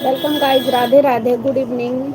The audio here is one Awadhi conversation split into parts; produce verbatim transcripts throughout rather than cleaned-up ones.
Welcome guys, Radhe Radhe, good evening।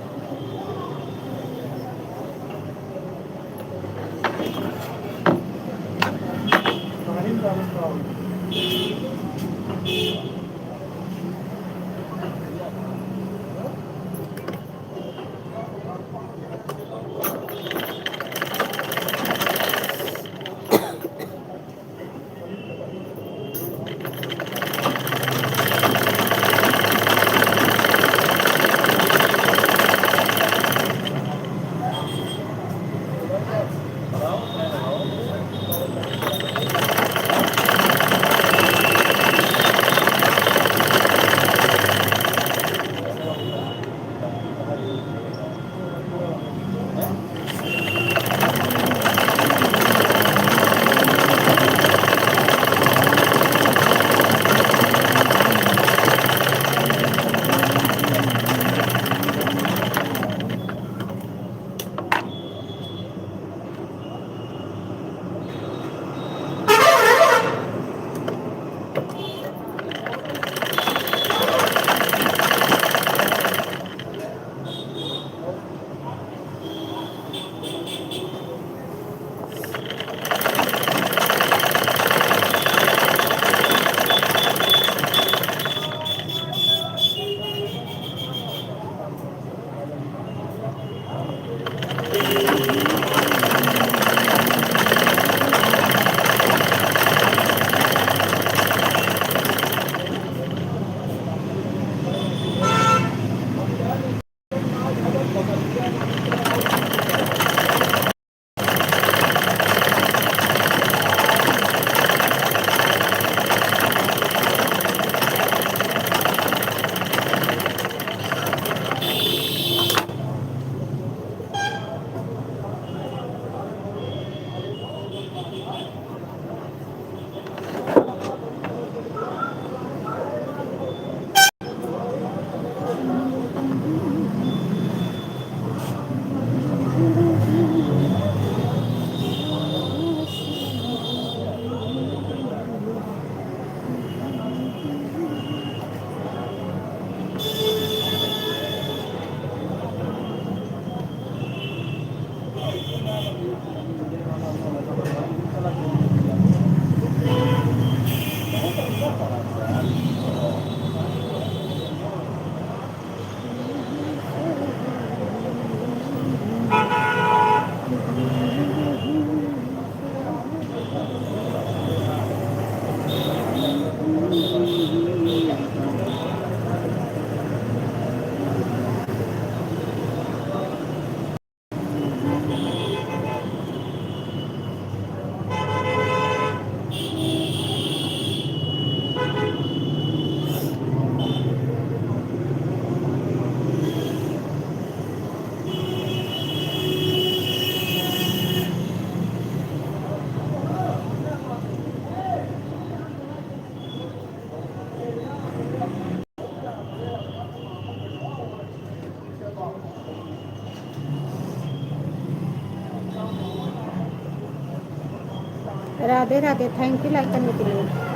Radhe Radhe, thank you like करने के लिए।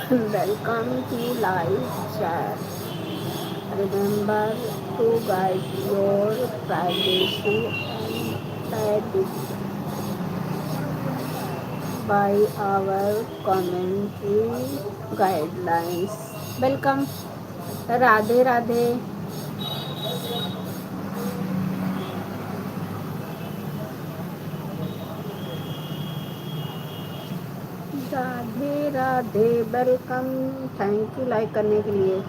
Welcome to live chat. Remember to guide your privacy and edit by our community guidelines. Welcome. Radhe राधे। राधे Radhe, welcome, thank you like करने के लिए।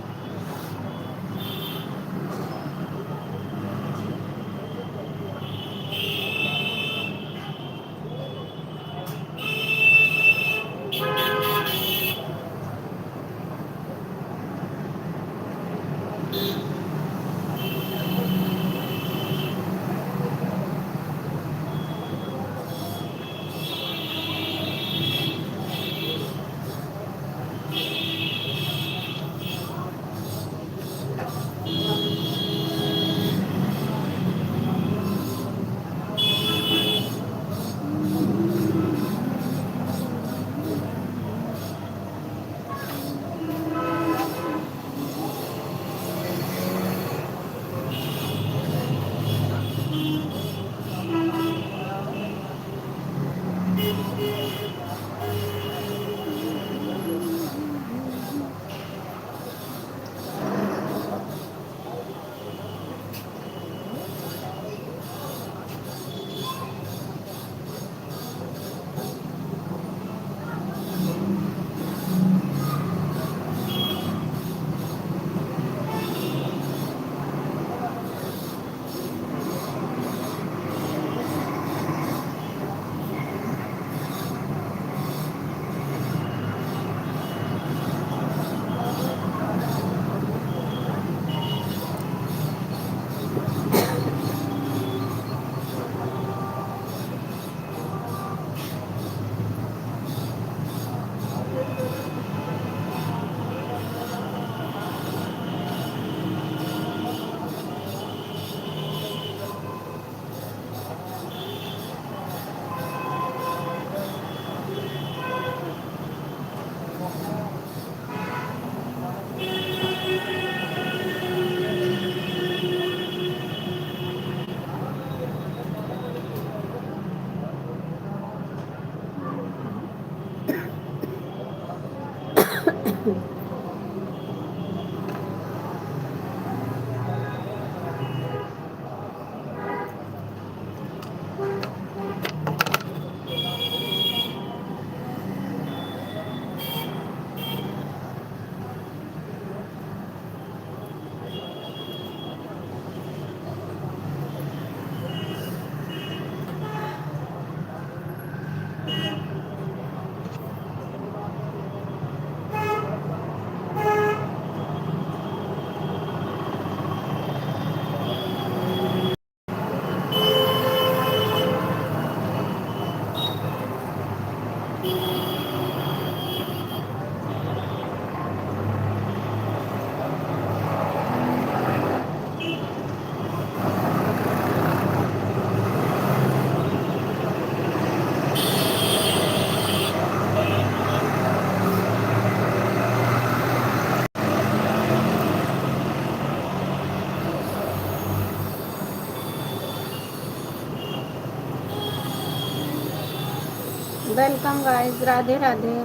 Welcome guys, Radhe Radhe.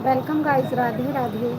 Welcome guys, Radhe राधे।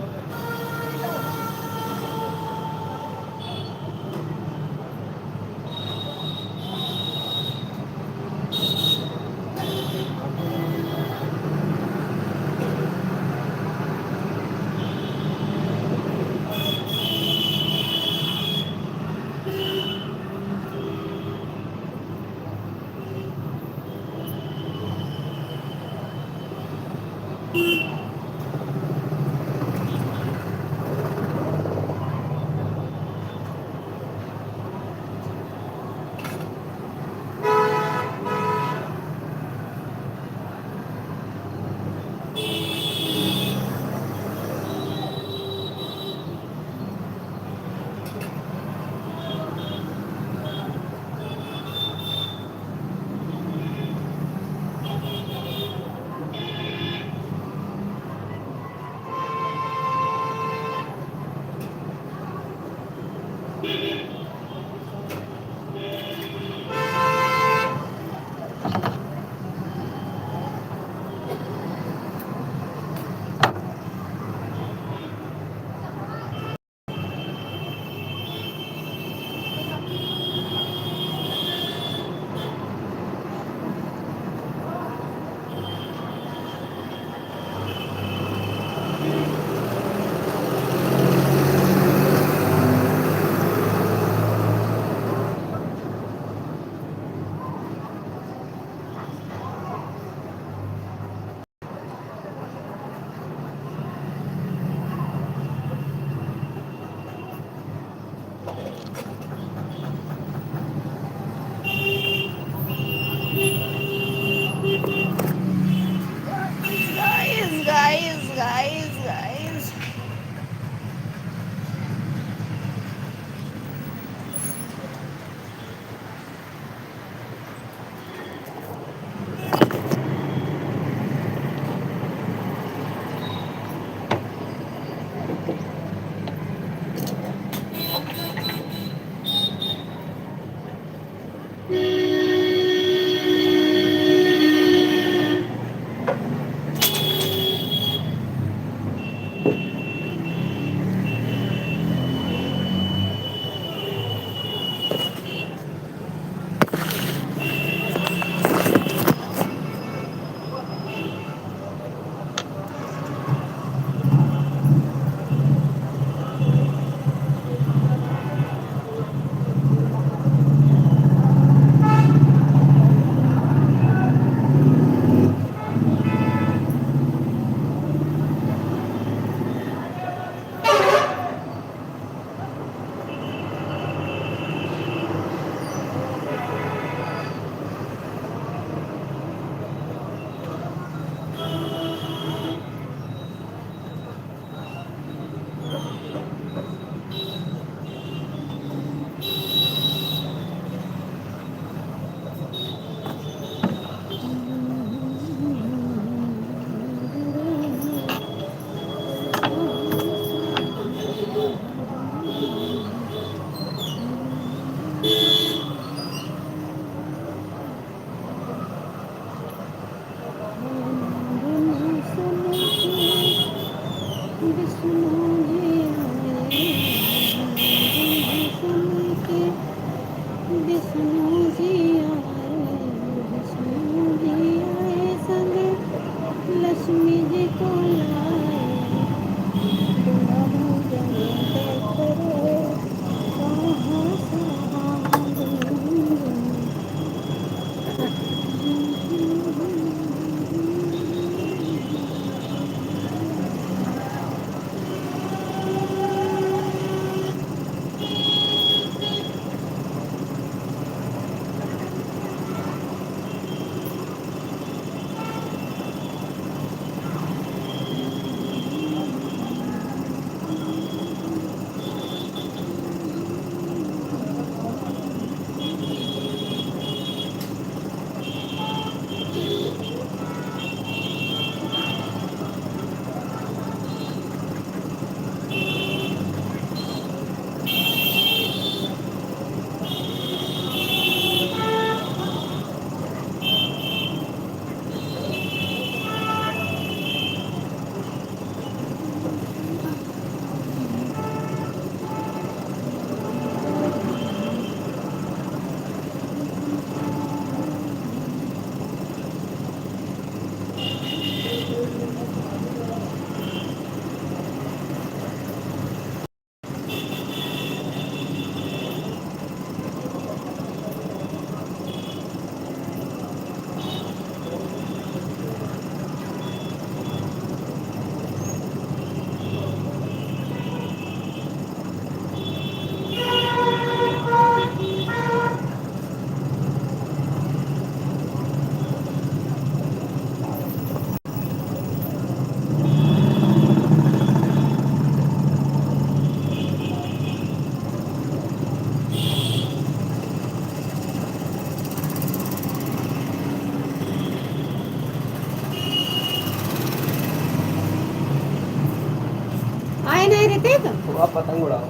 देते तो। हुआ पतंग उड़ाओ।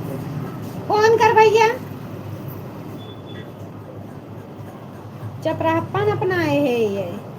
फोन कर भैया। चपराहपन अपनाए है ये।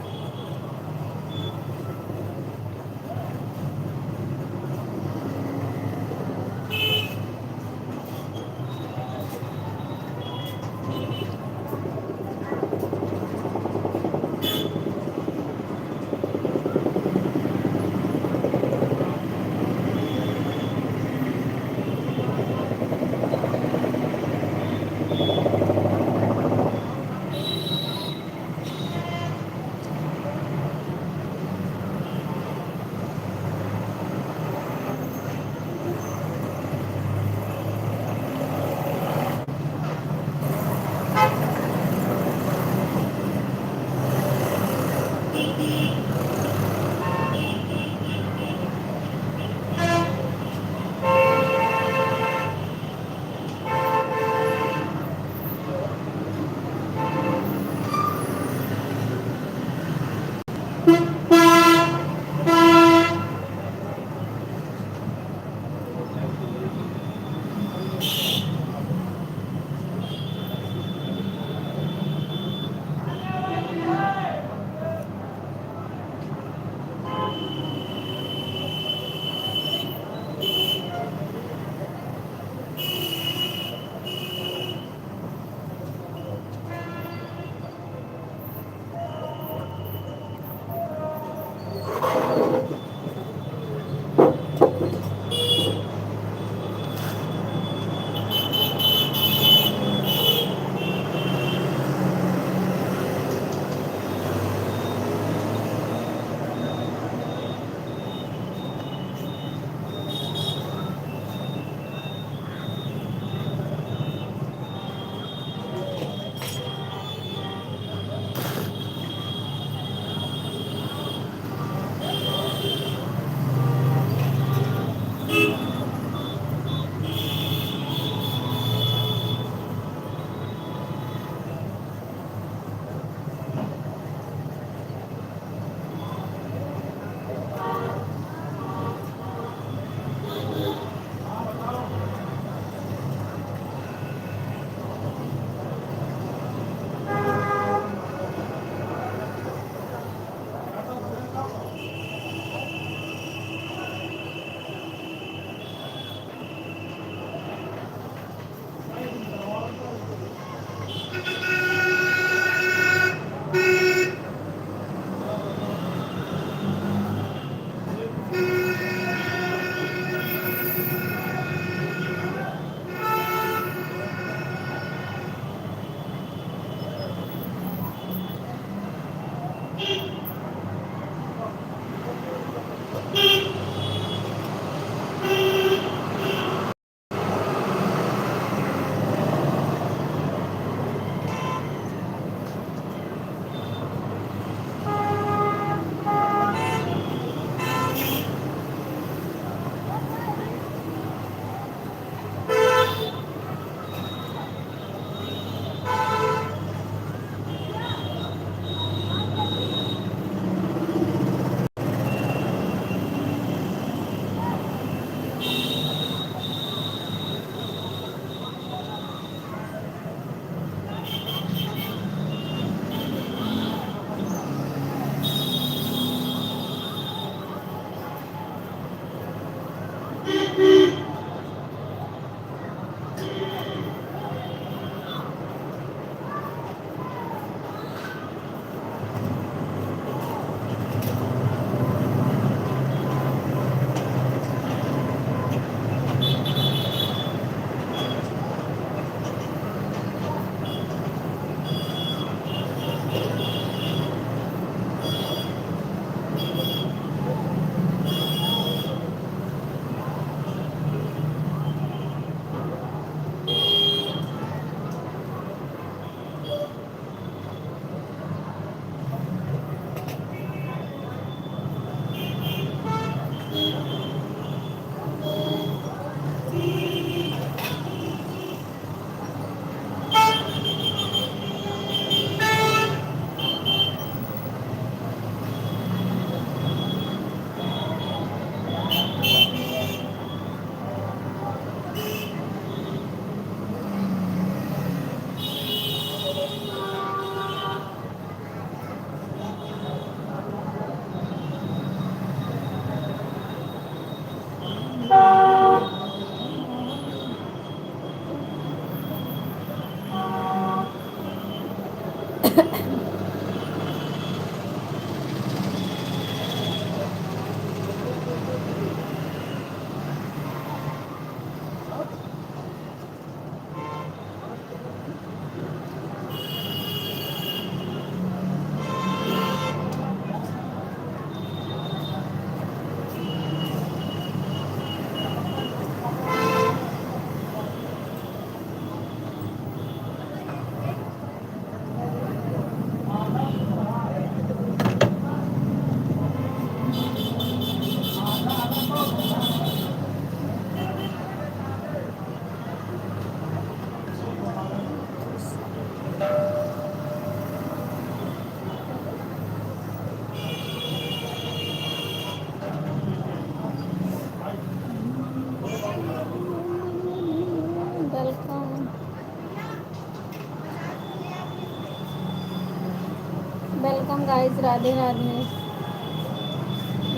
Guys, Radhe Radhe,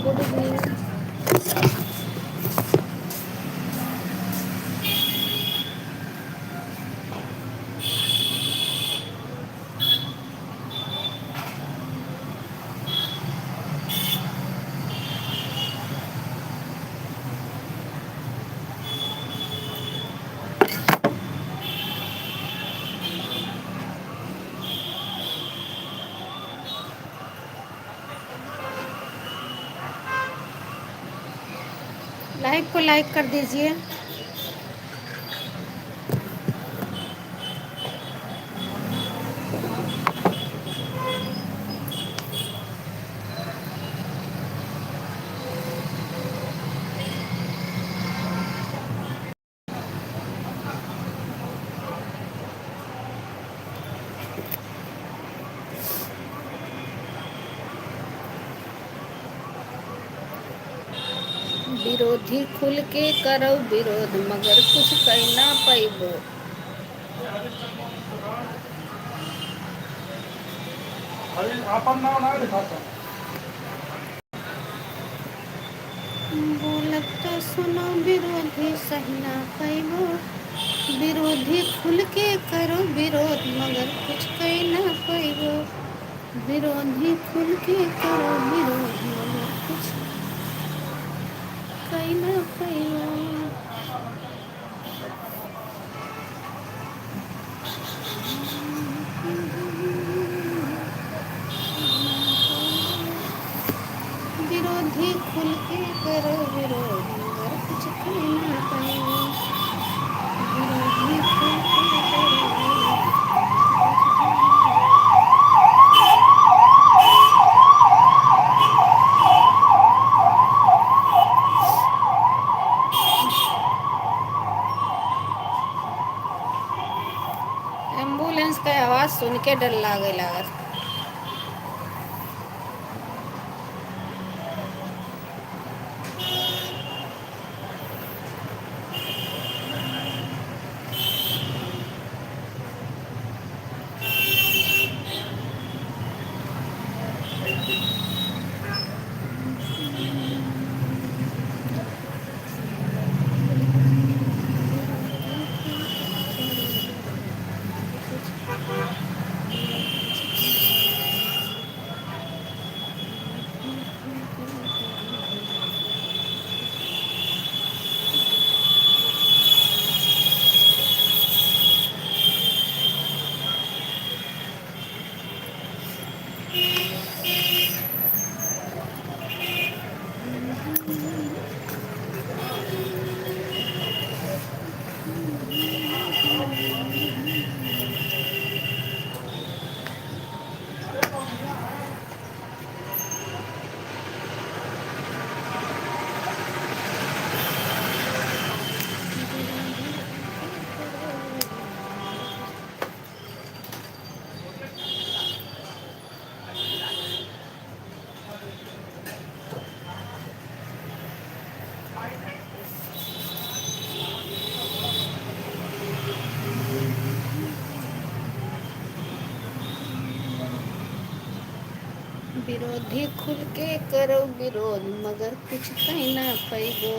good evening। Live को like कर दीजिए। विरोधी खुल के करो विरोध, मगर कुछ कइ ना पइबो। अरे, आपन नाम ना लिखा था। बोलब तो सुनो विरोधी, सही ना पइबो। विरोधी खुल के करो विरोध, मगर कुछ कइ ना पइबो। विरोधी खुल के करो विरोध, मगर कुछ कइ ना पइबो। विरोधी खुल के करो विरोध, मगर कुछ कइ ना पइबो। विरोधी खुल के करो विरोध। Ambulance का आवाज सुन के डर लागे लागत। विरोधी खुल के करो विरोध, मगर कुछ कइ ना पइबो।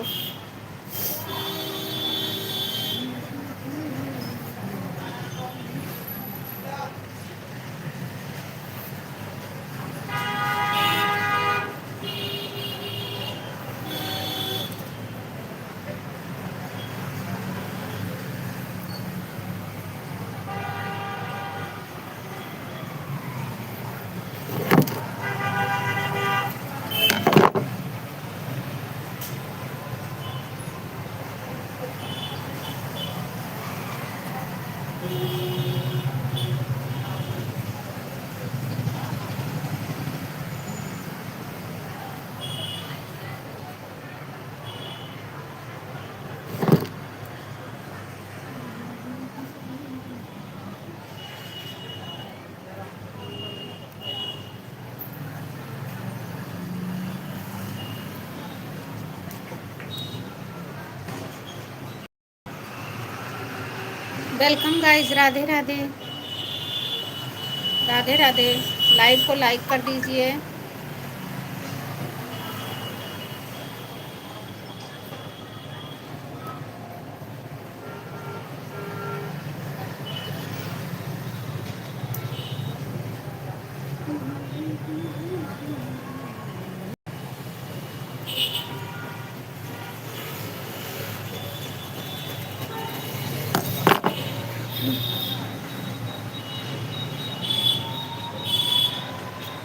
Welcome guys, राधे राधे, राधे राधे। लाइव को लाइक कर दीजिए।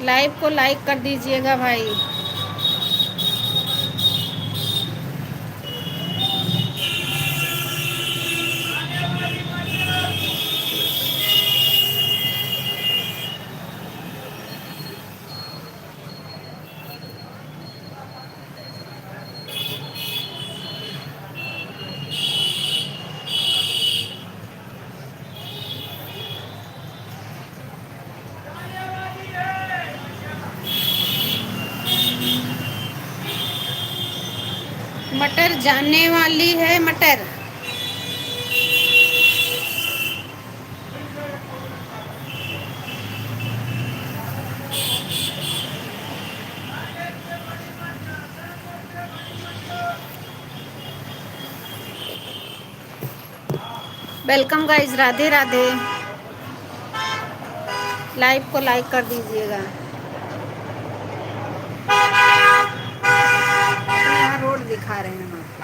लाइव को लाइक कर दीजिएगा भाई। मटर जाने वाली है, मटर। Welcome guys, Radhe Radhe. Live को लाइक कर दीजिएगा। यहाँ रोड दिखा रहे हैं हम आपको।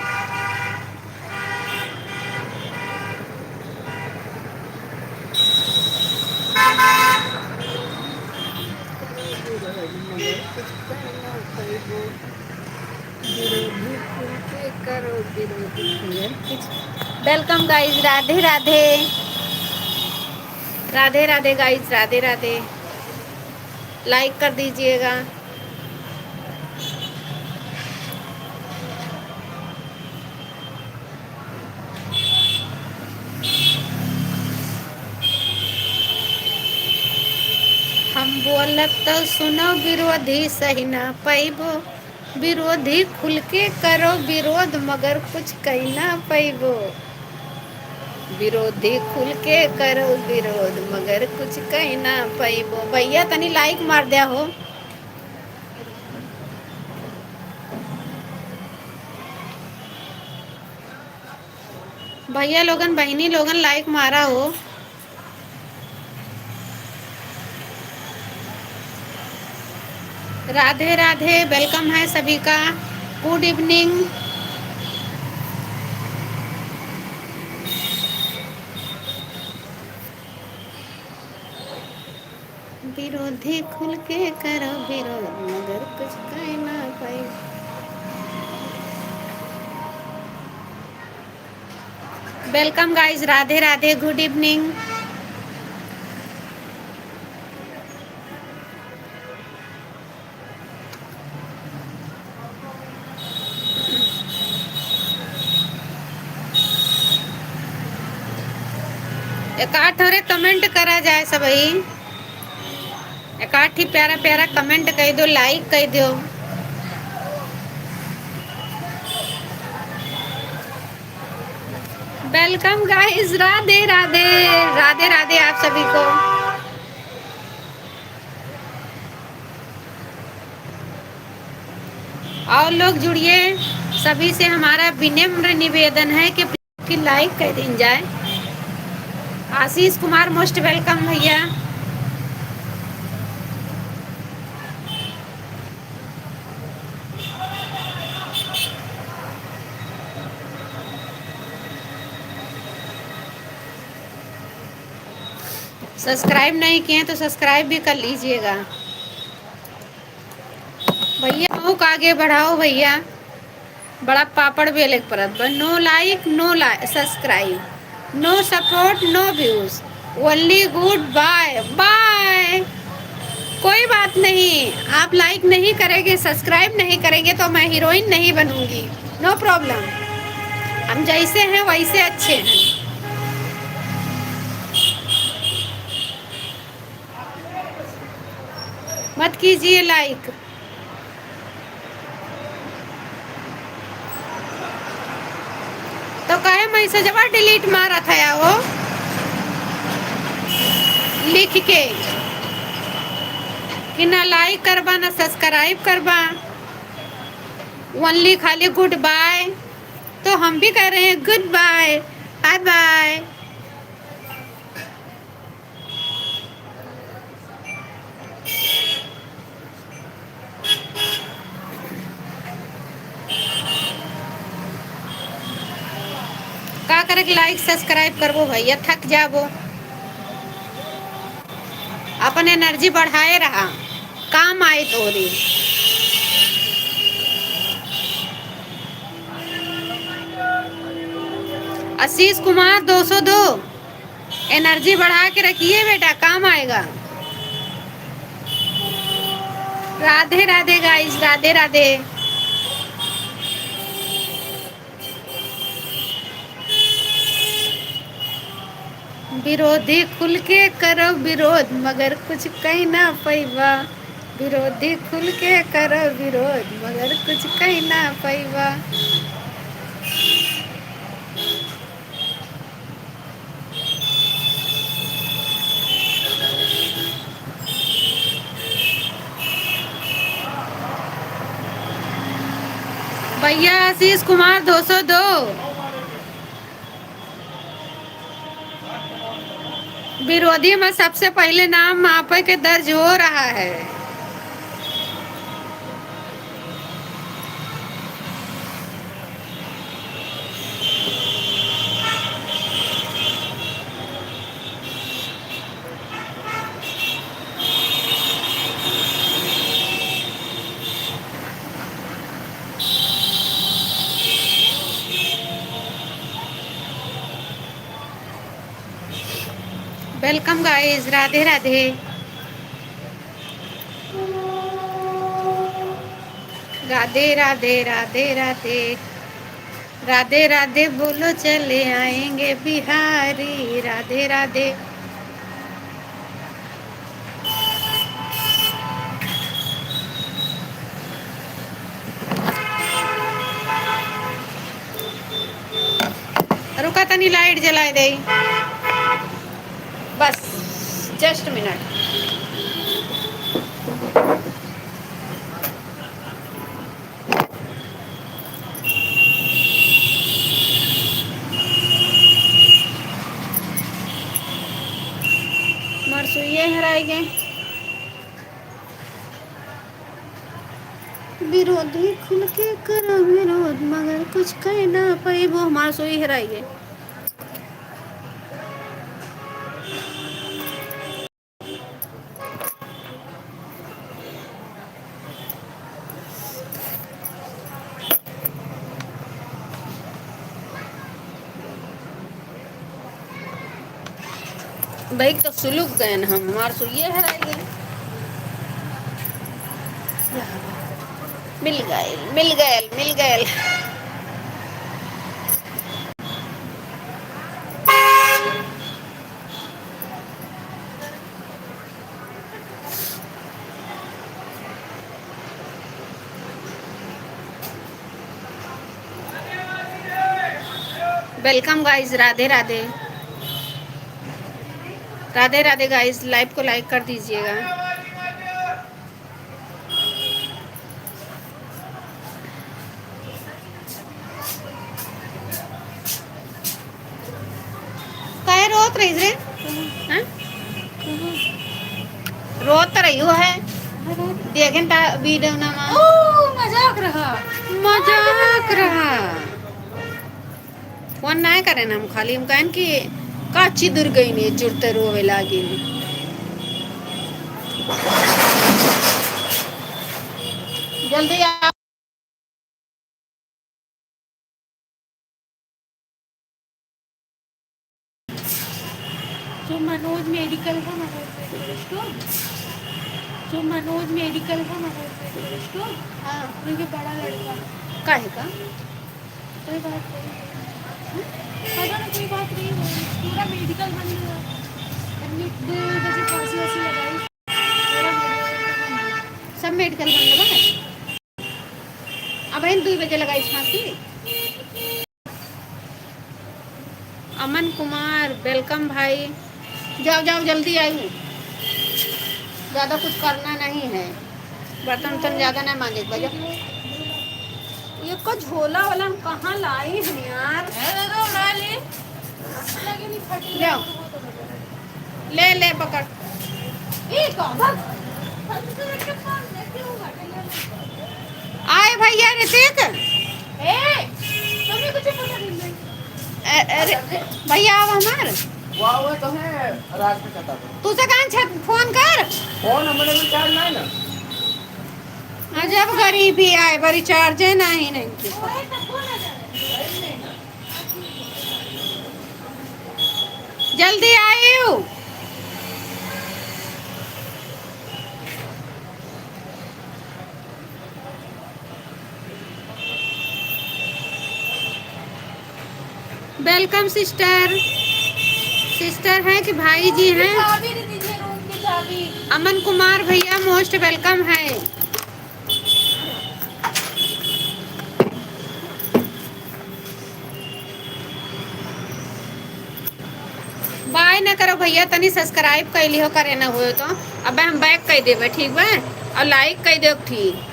Welcome guys, राधे राधे। राधे राधे guys, राधे राधे। लाइक कर दीजिएगा। हम बोलब तो सुनो विरोधी, सही ना पैबो। विरोधी खुल के करो विरोध, मगर कुछ कही ना पैबो। विरोधी खुल के करो विरोध, मगर कुछ कही ना पैबो। भैया तनी लाइक मार द्या हो। भैया लोगन, बहिनी लोगन, लाइक मारा हो। राधे राधे, welcome है सभी का। Good evening। विरोधी खुल के करो विरोध, मगर कुछ कह ना पाई। Welcome guys, Radhe Radhe, good evening। एकाध ठोरे comment करा जाए सबही। एकाध ठी प्यारा प्यारा comment कइ दो, like कइ दो। Welcome guys, राधे राधे, राधे राधे आप सभी को। और लोग जुड़िए, सभी से हमारा विनम्र निवेदन है कि कि like कइ दीन जाए। आशीष कुमार, most welcome भैया। Subscribe नहीं किए हैं तो subscribe भी कर लीजिएगा। भैया, मऊ का आगे बढ़ाओ भैया। बड़ा पापड़ बेले के परत बा। No like, no li-, subscribe, no support, no views, only good bye, bye। कोई बात नहीं, आप like नहीं करेंगे, subscribe नहीं करेंगे तो मैं हीरोइन नहीं बनूंगी, no problem। हम जैसे हैं वैसे अच्छे हैं। मत कीजिए like। तो काहे मैसेजवा delete मारत है वो लिख के? ना like करबा, ना subscribe करबा, only खाली good bye। तो हम भी कर रहे हैं good bye, bye bye। का करे के like subscribe करबो भैया, थक जाबो। अपन energy बढ़ाए रहा, काम आए तोरे। आशीष कुमार दो सौ दो, energy बढ़ा के रखिए बेटा, काम आएगा। राधे राधे guys, राधे राधे। विरोधी खुल के करो विरोध, मगर कुछ कहीं ना पैबा। विरोधी खुल के करो विरोध, मगर कुछ कहीं ना पैबा। भैया आशीष कुमार दो सौ दो। विरोधी में सबसे पहले नाम आपे के दर्ज हो रहा है। Welcome guys, राधे राधे। राधे राधे, राधे राधे। राधे राधे बोलो, चले आएंगे बिहारी। राधे राधे। रुका, तनी light जलाए दे, बस just minute। हमार सुइये हेराई गए। विरोधी खुल के करो विरोध, मगर कुछ कह ना पाइबो। हमार सुई हेराई गए। भाई तो सुलुक गए न हम, हमार सुइये हेराई गए। मिल गए, मिल गए, मिल गए। Welcome guys, राधे राधे। राधे राधे guys, live को like कर दीजिएगा। काहे रोत रही रे? हाँ? रोत रही हो है। देखें ता video ना मा। ओ, मजाक रहा। मजाक रहा। फोन नाय करे ना हम, खाली हम कहन कि का चिदुर गई ने, जुड़ते रोवे लागिन। जल्दी आ। जो मनोज मेडिकल है, मनोज मेडिकल स्टोर, जो मनोज मेडिकल है, मनोज मेडिकल स्टोर, हाँ। उनके बड़ा लड़का। काहे का? कोई बात नहीं। हम्म? पता ना, कोई बात नहीं है। पूरा मेडिकल बंद है। अभी दो बजे फांसी वासी लगाई। सब मेडिकल बंद बा। अब इन दुई बजे लगाई फांसी। अमन कुमार, welcome भाई। जाओ, जाओ, जल्दी आइए। ज्यादा कुछ करना नहीं है, बर्तन उर्तन ज्यादा ना मांजे के बजा। ये को झोला वाला हम कहाँ लाई हैं यार? ए, दादा, उड़ा ले। ले, ले, पकड़। ए, का, भाग। आए भैया ऋतिक। ए, तुम्हें कुछ पता नहीं है। ए, ए, रे, भैया, आओ हमार। वाह, वो तो है, राज पे कहता था। तू से कहाँ छत फोन कर? फोन हमारे में चार्ज नहीं ना। अजब गरीबी आए, बड़ी चार्ज है ना ही नहीं के पास। जल्दी आइयो। Welcome sister। Sister हैं कि भाई जी हैं? चाबी दे दीजिए, रूम की चाबी। अमन कुमार भैया most welcome है। बाय ना करो भैया, तनी subscribe कर लिहो, करे ना हुए तो। अब हम back कर देबे, ठीक बा? और like कर दो, ठीक।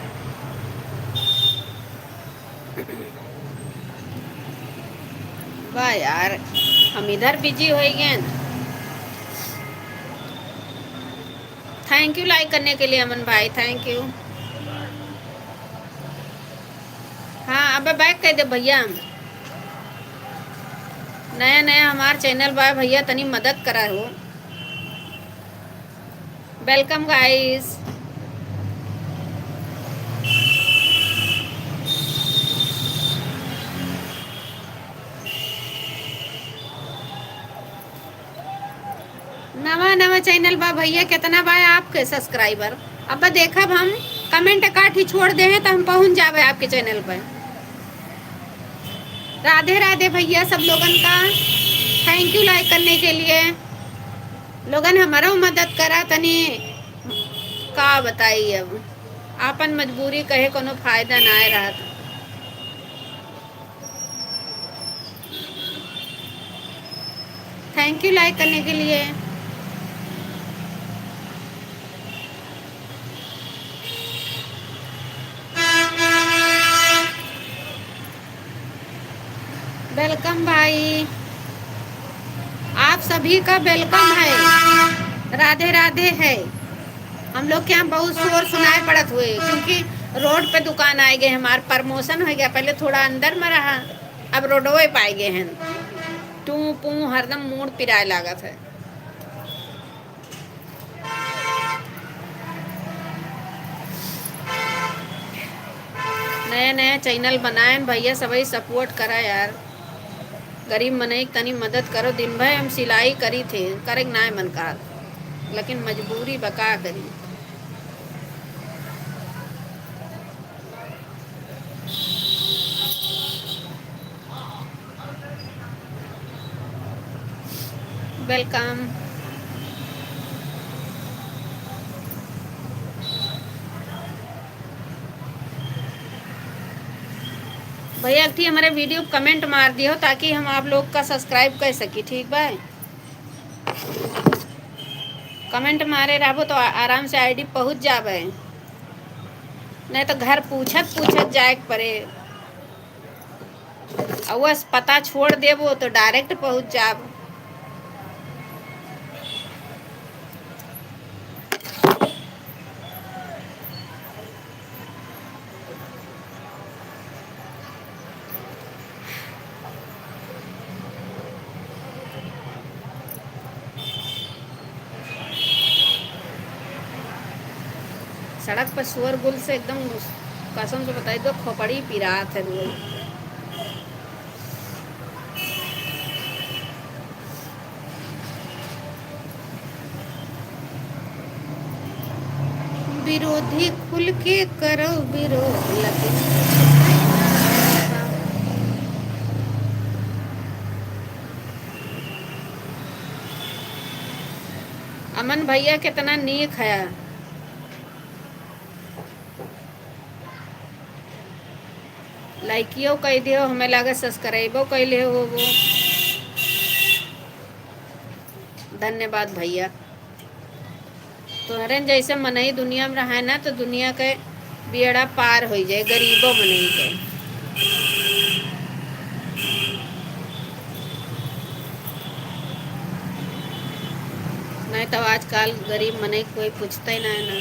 वाह यार, हम इधर busy हो गए। Thank you like करने के लिए अमन भाई, thank you। हाँ, अब back कर दे भैया। नया नया हमार channel बा भैया, तनी मदद करा हो। Welcome guys। नवा नवा channel बा भैया, कितना बा आपके subscriber? अब देखब हम, comment काठी छोड़ दे हैं तो हम पहुँच जाबे आपके channel पर। राधे राधे भैया सब लोगन का, thank you like करने के लिए। लोगन हमारो मदद करा तनी, का बताई अब, आपन मजबूरी कहे कोनो फायदा ना रहत। Thank you like करने के लिए। Welcome भाई, आप सभी का welcome है, राधे राधे है। हम लोग के यहाँ बहुत शोर सुनाई पड़त हुए, क्योंकि road पे दुकान आए गए, हमार promotion हो गया। पहले थोड़ा अंदर में रहा, अब रोडवे पे आए गए हैं। टू पू हरदम मूड़ पिराए लागत है। नया नया channel बनाएन भैया, सबही support करा यार। गरीब मनई क तनी मदद करो। दिन भर हम सिलाई करी थे, करे के नाय मन कहत, लेकिन मजबूरी बा, का करी। Welcome। भैया, एक ठी हमारे video comment मार दियो, ताकि हम आप लोग का subscribe कर सकी, ठीक बा? Comment मारे रहबो तो आ-, आराम से ID पहुँच जाबे, नहीं तो घर पूछत पूछत जाए के पड़े। अउस पता छोड़ देबो तो direct पहुँच जाब। सड़क पर शोरगुल से एकदम, कसम से बताई दो, खोपड़ी पिरात है रोज। विरोधी खुल के करो विरोध, लेकिन अमन भैया कितना नीक है। लाइकियो कई दियो, हमें लागे subscribeओ कई ले होबो। धन्यवाद भैया। तोहरेन जैसे मनई दुनिया में रहे ना, तो दुनिया के बेड़ा पार होइ जाए, गरीबो मनई के। नहीं तो आजकल गरीब मनई कोई पूछते ही ना है ना।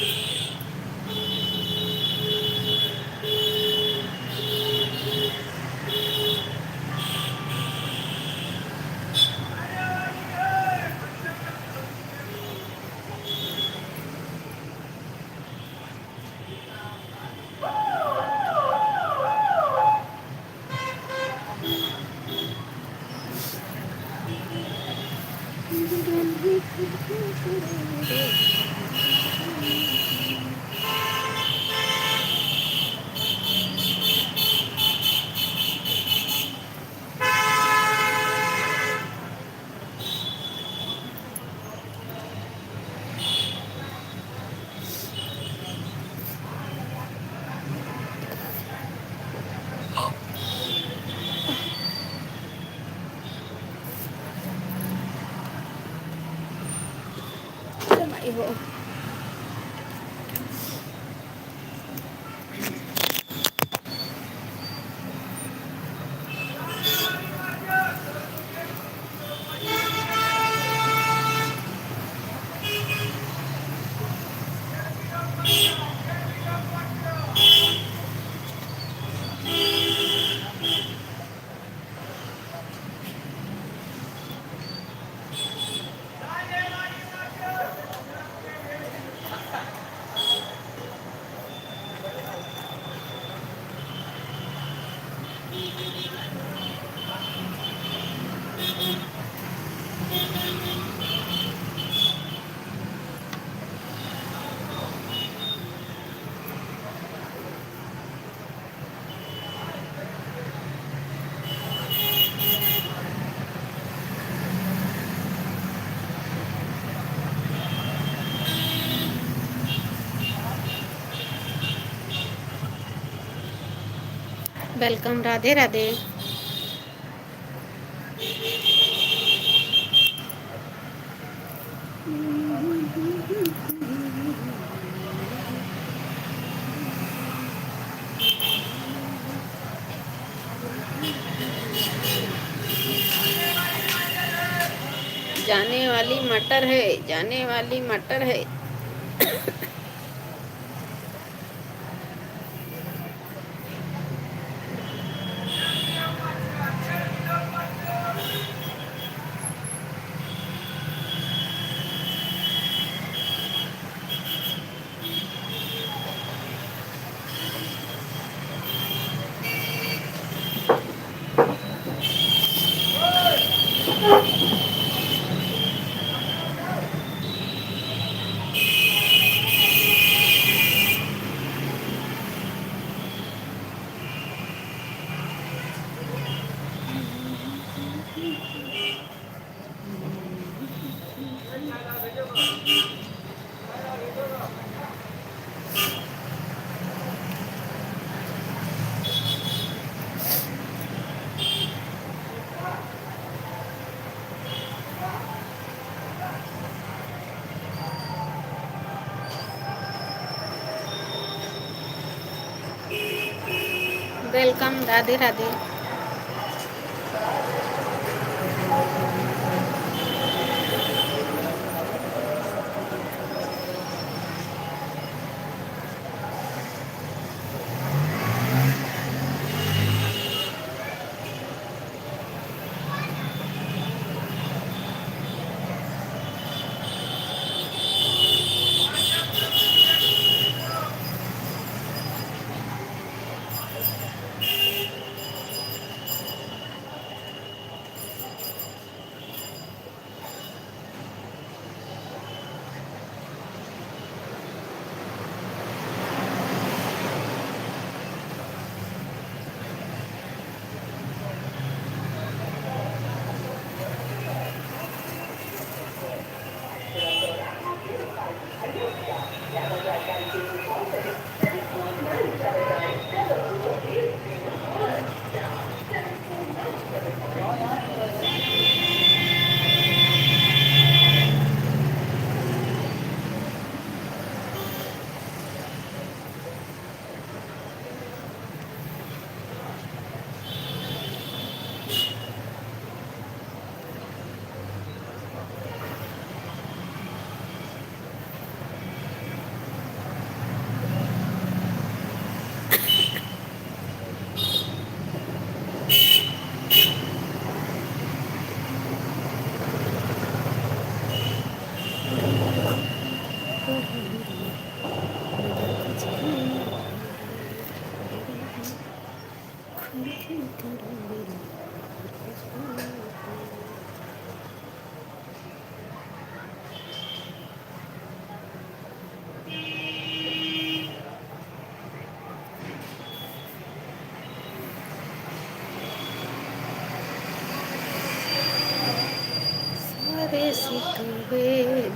Welcome, राधे राधे। जाने वाली मटर है, जाने वाली मटर है। Welcome, राधे राधे।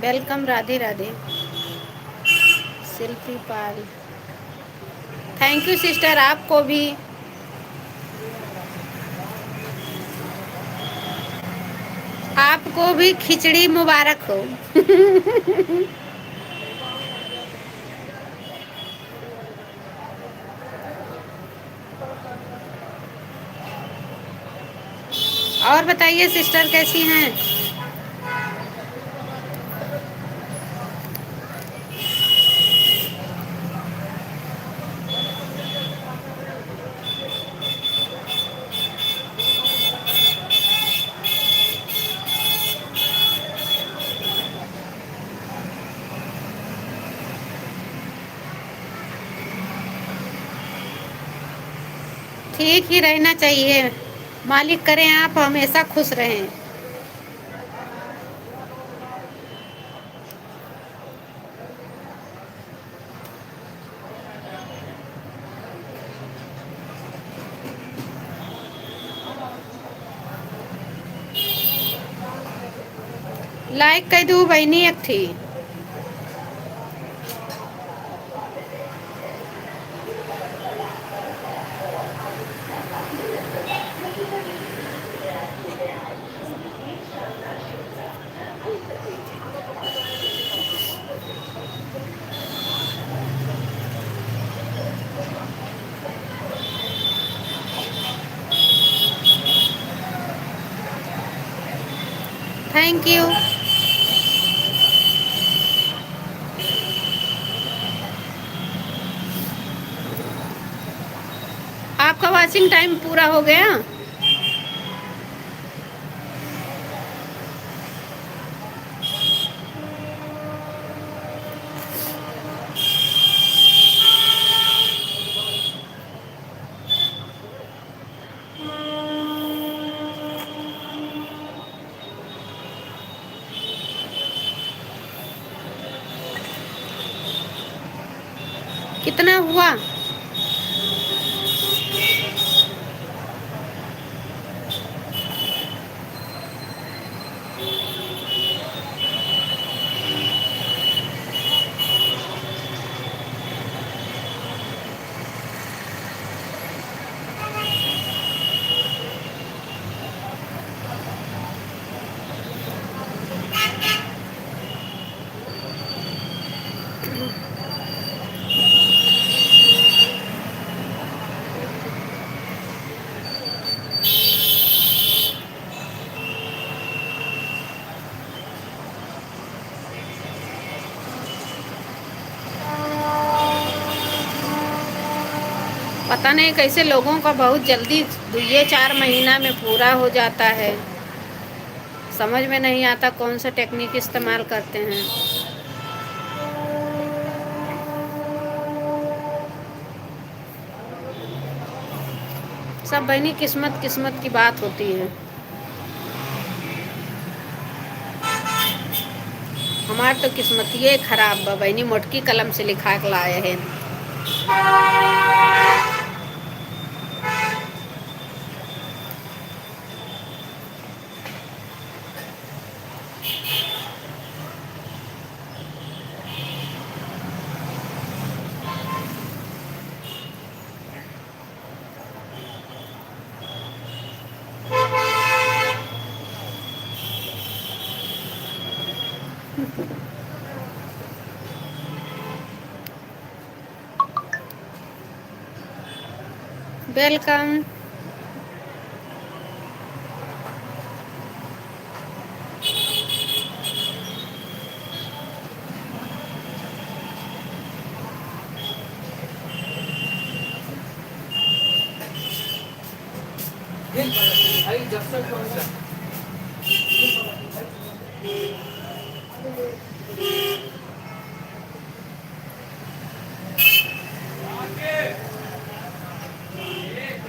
Welcome, राधे राधे। शिल्पी पाल, thank you sister, आपको भी। आपको भी खिचड़ी मुबारक हो। और बताइए sister, कैसी हैं? ठीक ही रहना चाहिए। मालिक करें आप हमेशा खुश रहें। Like कइ दू बहिनी एक ठी। Thank you। आपका watching time पूरा हो गया। कितना हुआ? पता नहीं कैसे लोगों का बहुत जल्दी दुइये चार महीना में पूरा हो जाता है। समझ में नहीं आता कौन सा technique इस्तेमाल करते हैं। सब बहिनी किस्मत, किस्मत की बात होती है। हमार तो किस्मतिये खराब बा बहिनी, मोटकी कलम से लिखा के लाए हैं। Welcome।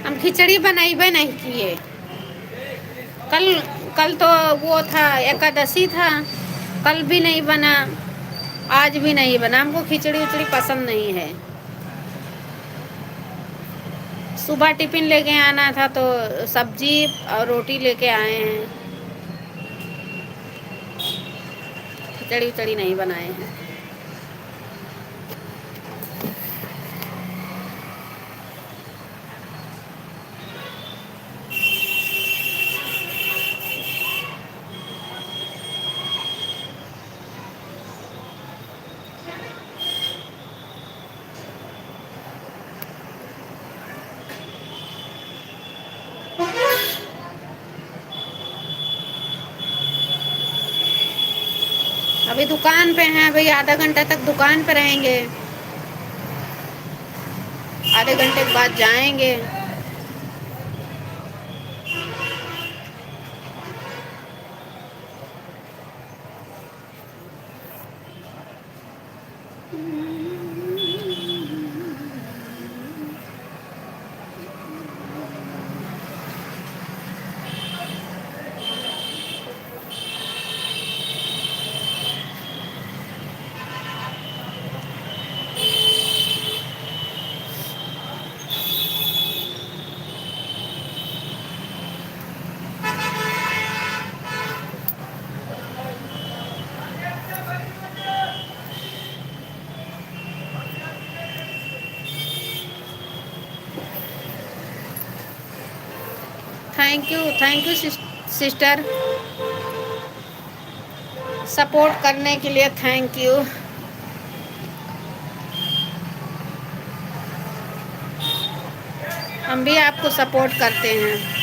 हम खिचड़ी बनइबे नहीं किए। कल, कल तो वो था, एकादशी था, कल भी नहीं बना, आज भी नहीं बना। हमको खिचड़ी उचड़ी पसंद नहीं है। सुबह टिफिन लेके आना था तो सब्जी और रोटी लेके आए हैं। खिचड़ी उचड़ी नहीं बनाए हैं। अभी दुकान पे हैं, अभी आधा घंटा तक दुकान पे रहेंगे, आधे घंटे के बाद जाएंगे। Thank you, thank you sis-, sister, support करने के लिए thank you। हम भी आपको support करते हैं।